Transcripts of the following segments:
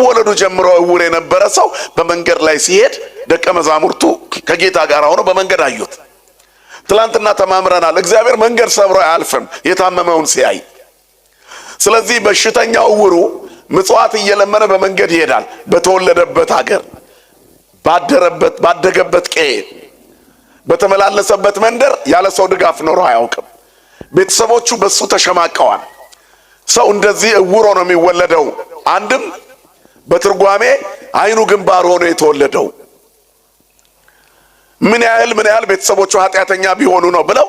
ከመወለዱ ጀምሮ እውር የነበረ ሰው በመንገድ ላይ ሲሄድ ደቀ መዛሙርቱ ከጌታ ጋር ሆነው በመንገድ አዩት። ትላንትና ተማምረናል። እግዚአብሔር መንገድ ሰብሮ አያልፍም የታመመውን ሲያይ። ስለዚህ በሽተኛው እውሩ ምጽዋት እየለመነ በመንገድ ይሄዳል። በተወለደበት ሀገር፣ ባደረበት ባደገበት ቀዬ፣ በተመላለሰበት መንደር ያለ ሰው ድጋፍ ኖሮ አያውቅም። ቤተሰቦቹ በሱ ተሸማቀዋል። ሰው እንደዚህ እውሮ ነው የሚወለደው። አንድም በትርጓሜ አይኑ ግንባር ሆኖ የተወለደው ምን ያህል ቤተሰቦቹ ኃጢአተኛ ቢሆኑ ነው ብለው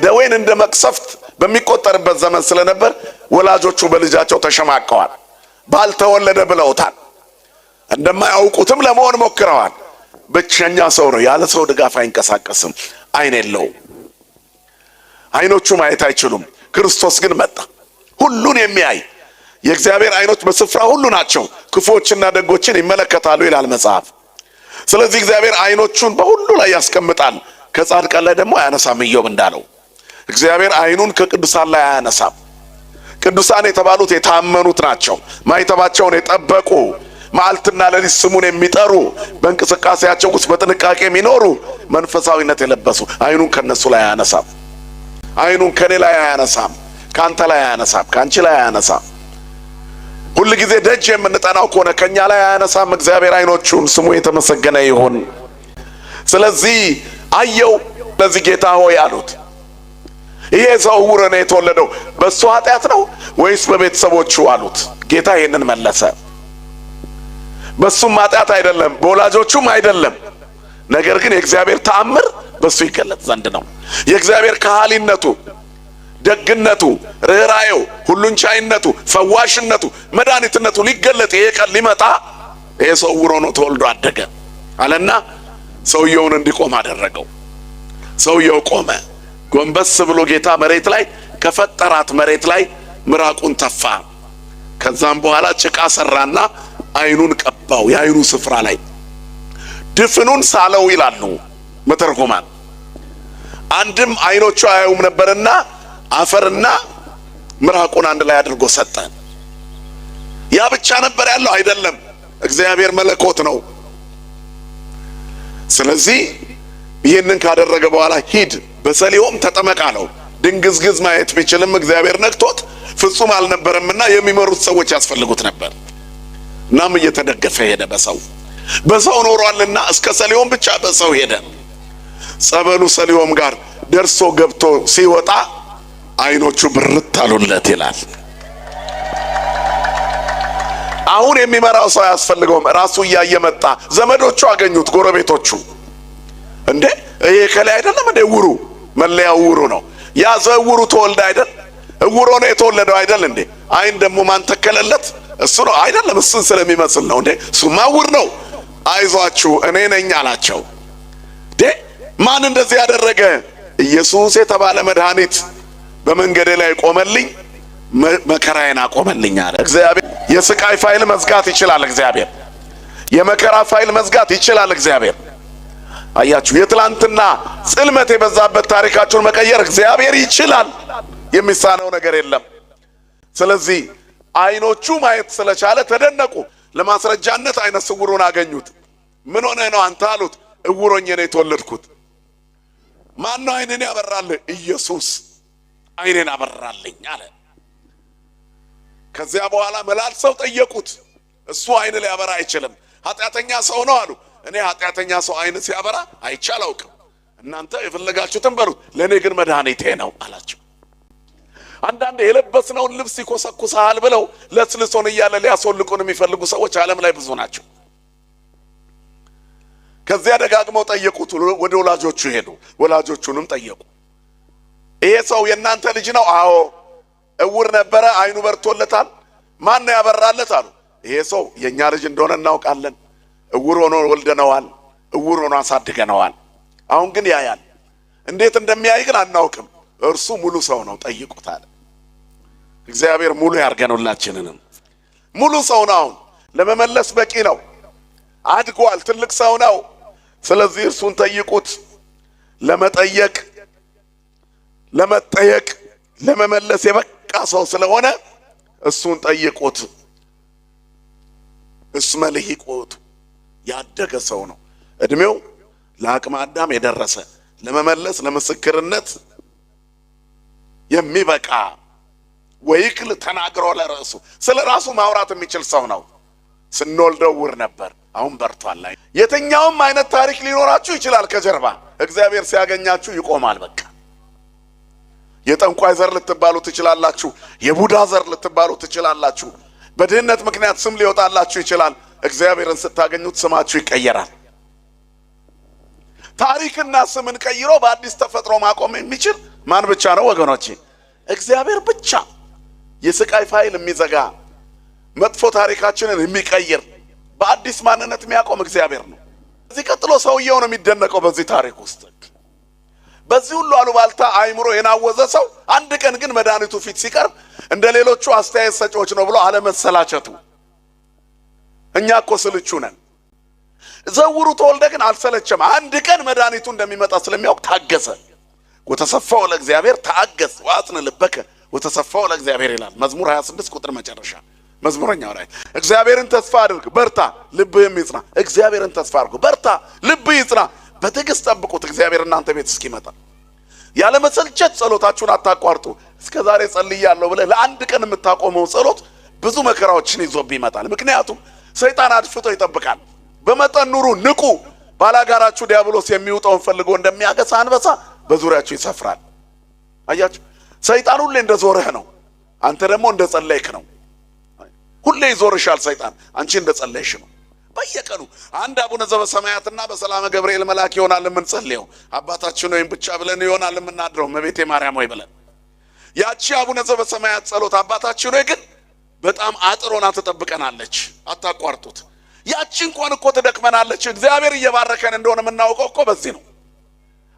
ደዌን እንደ መቅሰፍት በሚቆጠርበት ዘመን ስለነበር ወላጆቹ በልጃቸው ተሸማቀዋል። ባልተወለደ ብለውታል። እንደማያውቁትም ለመሆን ሞክረዋል። ብቸኛ ሰው ነው። ያለ ሰው ድጋፍ አይንቀሳቀስም። አይን የለውም። አይኖቹ ማየት አይችሉም። ክርስቶስ ግን መጣ፣ ሁሉን የሚያይ። የእግዚአብሔር አይኖች በስፍራ ሁሉ ናቸው፣ ክፉዎችና ደጎችን ይመለከታሉ ይላል መጽሐፍ። ስለዚህ እግዚአብሔር አይኖቹን በሁሉ ላይ ያስቀምጣል፣ ከጻድቃን ላይ ደግሞ አያነሳም። ኢዮብ እንዳለው እግዚአብሔር አይኑን ከቅዱሳን ላይ አያነሳም። ቅዱሳን የተባሉት የታመኑት ናቸው፣ ማኅተባቸውን የጠበቁ፣ መዓልትና ሌሊት ስሙን የሚጠሩ፣ በእንቅስቃሴያቸው ውስጥ በጥንቃቄ የሚኖሩ፣ መንፈሳዊነት የለበሱ። አይኑን ከነሱ ላይ አያነሳም። አይኑን ከኔ ላይ አያነሳም፣ ከአንተ ላይ አያነሳም፣ ከአንቺ ላይ አያነሳም። ሁል ጊዜ ደጅ የምንጠናው ከሆነ ከኛ ላይ አያነሳም እግዚአብሔር አይኖቹን። ስሙ የተመሰገነ ይሁን። ስለዚህ አየው። ለዚህ ጌታ ሆይ አሉት፣ ይሄ ሰው ዕውር ነው የተወለደው በእሱ ኃጢአት ነው ወይስ በቤተሰቦቹ አሉት። ጌታ ይሄንን መለሰ። በሱም ኃጢአት አይደለም፣ በወላጆቹም አይደለም። ነገር ግን የእግዚአብሔር ተአምር በሱ ይገለጥ ዘንድ ነው። የእግዚአብሔር ከሃሊነቱ፣ ደግነቱ፣ ርኅራኄው፣ ሁሉን ቻይነቱ፣ ፈዋሽነቱ፣ መድኃኒትነቱ ሊገለጥ ይሄ ቀን ሊመጣ ይሄ ሰው ዕውር ሆኖ ተወልዶ አደገ አለና ሰውየውን እንዲቆም አደረገው። ሰውየው ቆመ። ጎንበስ ብሎ ጌታ መሬት ላይ ከፈጠራት መሬት ላይ ምራቁን ተፋ። ከዛም በኋላ ጭቃ ሰራና አይኑን ቀባው። የአይኑ ስፍራ ላይ ድፍኑን ሳለው ይላሉ መተርጉማን። አንድም አይኖቹ አያዩም ነበርና አፈርና ምራቁን አንድ ላይ አድርጎ ሰጠ። ያ ብቻ ነበር ያለው አይደለም። እግዚአብሔር መለኮት ነው። ስለዚህ ይህንን ካደረገ በኋላ ሂድ በሰሊሆም ተጠመቅ አለው። ድንግዝግዝ ማየት ቢችልም እግዚአብሔር ነክቶት ፍጹም አልነበረምና የሚመሩት ሰዎች ያስፈልጉት ነበር። እናም እየተደገፈ ሄደ። በሰው በሰው ኖሯልና እስከ ሰሊሆም ብቻ በሰው ሄደ። ጸበሉ ሰሊሆም ጋር ደርሶ ገብቶ ሲወጣ አይኖቹ ብርት አሉለት ይላል። አሁን የሚመራው ሰው አያስፈልገውም። ራሱ እያየ መጣ። ዘመዶቹ አገኙት፣ ጎረቤቶቹ። እንዴ ይሄ ከላይ አይደለም እንዴ? ዕውሩ መለያው ዕውሩ ነው። ያ ዘዕውሩ ተወልደ አይደል? ዕውር ሆኖ የተወለደው አይደል እንዴ? አይን ደግሞ ማን ተከለለት? እሱ ነው አይደለም? እሱን ስለሚመስል ነው እንዴ? እሱማ ዕውር ነው። አይዟችሁ እኔ ነኝ አላቸው። እንዴ ማን እንደዚህ ያደረገ? ኢየሱስ የተባለ መድኃኒት በመንገዴ ላይ ቆመልኝ፣ መከራዬን አቆመልኝ አለ። እግዚአብሔር የስቃይ ፋይል መዝጋት ይችላል። እግዚአብሔር የመከራ ፋይል መዝጋት ይችላል። እግዚአብሔር አያችሁ፣ የትላንትና ጽልመት የበዛበት ታሪካችሁን መቀየር እግዚአብሔር ይችላል። የሚሳነው ነገር የለም። ስለዚህ አይኖቹ ማየት ስለቻለ ተደነቁ። ለማስረጃነት አይነ ስውሩን አገኙት። ምን ሆነህ ነው አንተ አሉት። ዕውር ሆኜ ነው የተወለድኩት። ማን ነው አይንን ያበራልህ? ኢየሱስ አይኔን አበራልኝ አለ። ከዚያ በኋላ መላልሰው ጠየቁት። እሱ አይን ሊያበራ አይችልም፣ ኃጢአተኛ ሰው ነው አሉ። እኔ ኃጢአተኛ ሰው አይን ሲያበራ አይቼ አላውቅም። እናንተ የፈለጋችሁትን በሉት፣ ለእኔ ግን መድኃኒቴ ነው አላቸው። አንዳንድ የለበስነውን ልብስ ይኮሰኩሳል ብለው ለስልሶን እያለ ሊያስወልቁን የሚፈልጉ ሰዎች ዓለም ላይ ብዙ ናቸው። ከዚያ ደጋግመው ጠየቁት። ወደ ወላጆቹ ሄዱ። ወላጆቹንም ጠየቁ። ይሄ ሰው የእናንተ ልጅ ነው? አዎ። እውር ነበረ፣ አይኑ በርቶለታል። ማን ነው ያበራለት አሉ። ይሄ ሰው የእኛ ልጅ እንደሆነ እናውቃለን። እውር ሆኖ ወልደነዋል። እውር ሆኖ አሳድገነዋል። አሁን ግን ያያል። እንዴት እንደሚያይ ግን አናውቅም። እርሱ ሙሉ ሰው ነው፣ ጠይቁት አለ። እግዚአብሔር ሙሉ ያርገን ሁላችንንም። ሙሉ ሰው ነው። አሁን ለመመለስ በቂ ነው። አድጓል፣ ትልቅ ሰው ነው። ስለዚህ እርሱን ጠይቁት። ለመጠየቅ ለመጠየቅ ለመመለስ የበቃ ሰው ስለሆነ እሱን ጠይቁት። እስመ ልሂቅ ውእቱ፣ ያደገ ሰው ነው። እድሜው ለአቅመ አዳም የደረሰ፣ ለመመለስ ለምስክርነት የሚበቃ፣ ወይክል ተናግሮ ለርእሱ፣ ስለ ራሱ ማውራት የሚችል ሰው ነው። ስንወልደው ዕውር ነበር፣ አሁን በርቷል። የትኛውም አይነት ታሪክ ሊኖራችሁ ይችላል ከጀርባ፣ እግዚአብሔር ሲያገኛችሁ ይቆማል። በቃ የጠንቋይ ዘር ልትባሉ ትችላላችሁ። የቡዳ ዘር ልትባሉ ትችላላችሁ። በድህነት ምክንያት ስም ሊወጣላችሁ ይችላል። እግዚአብሔርን ስታገኙት ስማችሁ ይቀየራል። ታሪክና ስምን ቀይሮ በአዲስ ተፈጥሮ ማቆም የሚችል ማን ብቻ ነው ወገኖቼ? እግዚአብሔር ብቻ። የስቃይ ፋይል የሚዘጋ፣ መጥፎ ታሪካችንን የሚቀይር፣ በአዲስ ማንነት የሚያቆም እግዚአብሔር ነው። እዚህ ቀጥሎ ሰውየው ነው የሚደነቀው በዚህ ታሪክ ውስጥ። በዚህ ሁሉ አሉባልታ አይምሮ የናወዘ ሰው አንድ ቀን ግን መድኃኒቱ ፊት ሲቀርብ እንደ ሌሎቹ አስተያየት ሰጪዎች ነው ብሎ አለመሰላቸቱ። እኛ እኮ ስልቹ ነን። ዘውሩ ተወልደ ግን አልሰለቸም። አንድ ቀን መድኃኒቱ እንደሚመጣ ስለሚያውቅ ታገሰ። ወተሰፋው ለእግዚአብሔር ተአገስ ወአጽንዕ ልበከ ወተሰፋው ለእግዚአብሔር ይላል መዝሙር 26 ቁጥር መጨረሻ መዝሙረኛው ላይ። እግዚአብሔርን ተስፋ አድርግ፣ በርታ፣ ልብህም ይጽና። እግዚአብሔርን ተስፋ አድርጉ፣ በርታ፣ ልብህ ይጽና። በትዕግስት ጠብቁት እግዚአብሔር እናንተ ቤት እስኪመጣ። ያለ መሰልቸት ጸሎታችሁን አታቋርጡ። እስከ ዛሬ ጸልያለሁ ብለህ ለአንድ ቀን የምታቆመው ጸሎት ብዙ መከራዎችን ይዞብህ ይመጣል። ምክንያቱም ሰይጣን አድፍጦ ይጠብቃል። በመጠን ኑሩ፣ ንቁ። ባላጋራችሁ ዲያብሎስ የሚውጠውን ፈልጎ እንደሚያገሳ አንበሳ በዙሪያችሁ ይሰፍራል። አያችሁ፣ ሰይጣን ሁሌ እንደ ዞርህ ነው። አንተ ደግሞ እንደ ጸለይክ ነው። ሁሌ ይዞርሻል ሰይጣን፣ አንቺ እንደ ጸለይሽ ነው። በየቀኑ አንድ አቡነ ዘበሰማያትና በሰላመ ገብርኤል መልአክ ይሆናል የምንጸልየው። አባታችን ወይም ብቻ ብለን ይሆናል የምናድረው፣ እመቤቴ ማርያም ወይ ብለን። ያቺ አቡነ ዘበሰማያት ጸሎት፣ አባታችን ሆይ ግን በጣም አጥሮና ትጠብቀናለች። አታቋርጡት። ያቺ እንኳን እኮ ትደክመናለች። እግዚአብሔር እየባረከን እንደሆነ የምናውቀው እኮ በዚህ ነው።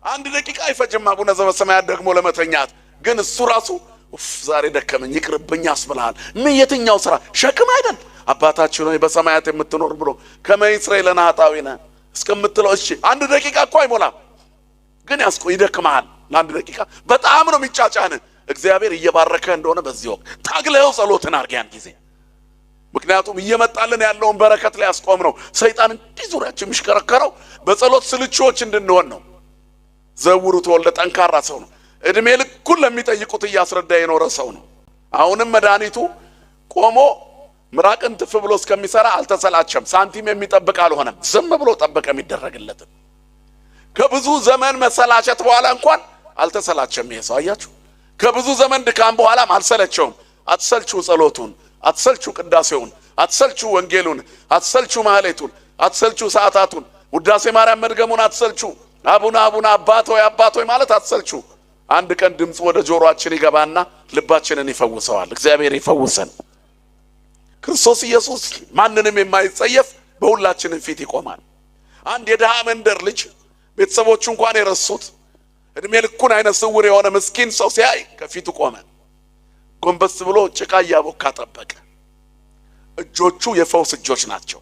አንድ ደቂቃ አይፈጅም አቡነ ዘበሰማያት ደግሞ ለመተኛት። ግን እሱ ራሱ ኡፍ ዛሬ ደከመኝ ይቅርብኝ ያስብልሃል። ምን የትኛው ስራ ሸክም አይደል? አባታችን ሆይ በሰማያት የምትኖር ብሎ ከመ ይስረይ ለነ ኃጣውኢነ እስከምትለው እሺ አንድ ደቂቃ እኮ አይሞላም። ግን ያስቆ ይደክመሃል። ለአንድ ደቂቃ በጣም ነው የሚጫጫን። እግዚአብሔር እየባረከ እንደሆነ በዚህ ወቅት ታግለው ጸሎትን አድርግ ያን ጊዜ። ምክንያቱም እየመጣልን ያለውን በረከት ሊያስቆም ነው። ሰይጣን እንዲህ ዙሪያችን የሚሽከረከረው በጸሎት ስልቹዎች እንድንሆን ነው። ዘውሩ ተወልደ ጠንካራ ሰው ነው። እድሜ ልኩን ለሚጠይቁት እያስረዳ የኖረ ሰው ነው። አሁንም መድኃኒቱ ቆሞ ምራቅን ትፍ ብሎ እስከሚሰራ አልተሰላቸም። ሳንቲም የሚጠብቅ አልሆነም። ዝም ብሎ ጠበቀ የሚደረግለትን። ከብዙ ዘመን መሰላቸት በኋላ እንኳን አልተሰላቸም። ይሄ ሰው አያችሁ፣ ከብዙ ዘመን ድካም በኋላም አልሰለቸውም። አትሰልቹ ጸሎቱን፣ አትሰልቹ ቅዳሴውን፣ አትሰልቹ ወንጌሉን፣ አትሰልቹ ማህሌቱን፣ አትሰልቹ ሰዓታቱን፣ ውዳሴ ማርያም መድገሙን አትሰልቹ። አቡነ አቡነ፣ አባት ሆይ አባት ሆይ ማለት አትሰልቹ። አንድ ቀን ድምፁ ወደ ጆሮአችን ይገባና ልባችንን ይፈውሰዋል። እግዚአብሔር ይፈውሰን። ክርስቶስ ኢየሱስ ማንንም የማይጸየፍ በሁላችንም ፊት ይቆማል። አንድ የድሃ መንደር ልጅ፣ ቤተሰቦቹ እንኳን የረሱት፣ እድሜ ልኩን አይነ ስውር የሆነ ምስኪን ሰው ሲያይ ከፊቱ ቆመ። ጎንበስ ብሎ ጭቃ እያቦካ ጠበቀ። እጆቹ የፈውስ እጆች ናቸው።